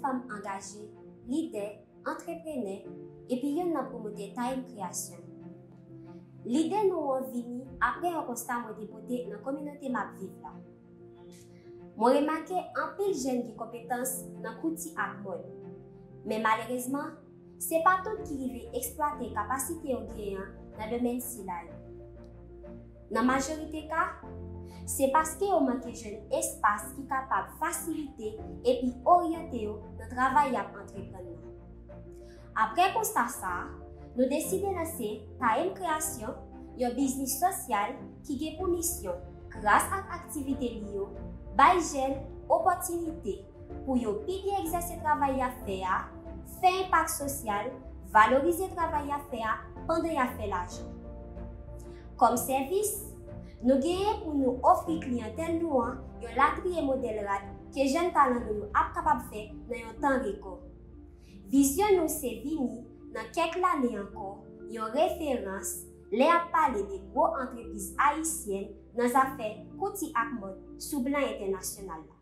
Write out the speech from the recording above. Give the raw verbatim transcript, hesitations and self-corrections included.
fanm angaje, lidè, antreprenè, epi youn nan pwomotè Taim Kreyasyon. Lide nou an vini apre yon konsta mwen te pote nan kominote m ap viv la. Mwen remake anpil jèn gen konpetans nan kouti ak mòd. Men malerezman, se pa tout ki rive eksplwate kapasite yo genyen nan domèn sila yo. Nan majorite ka, se paske yo manke jwenn espas ki kapab fasilite epi oryante yo nan travay y ap antreprann nan. Apre konsta sa a, nou deside lanse Taim Kreyasyon, yon biznis sosyal ki gen pou misyon, gras ak aktivite li yo, bay jèn opòtinite pou yo pi byen egzèse travay y ap fè a, fè enpak sosyal, valorize travay y ap fè a pandan y ap fè lajan. Kòm sèvis, nou genyen pou nou ofri kliyantèl nou an yon latriye modèl rad ke jèn talan nou yo ap kapab fè nan yon tan rekò. Vizyon nou se vini, nan kèk lane ankò, yon referans lè y ap pale de gwo antrepriz ayisyèn nan zafè kouti ak mòd sou plan entènasyonal la.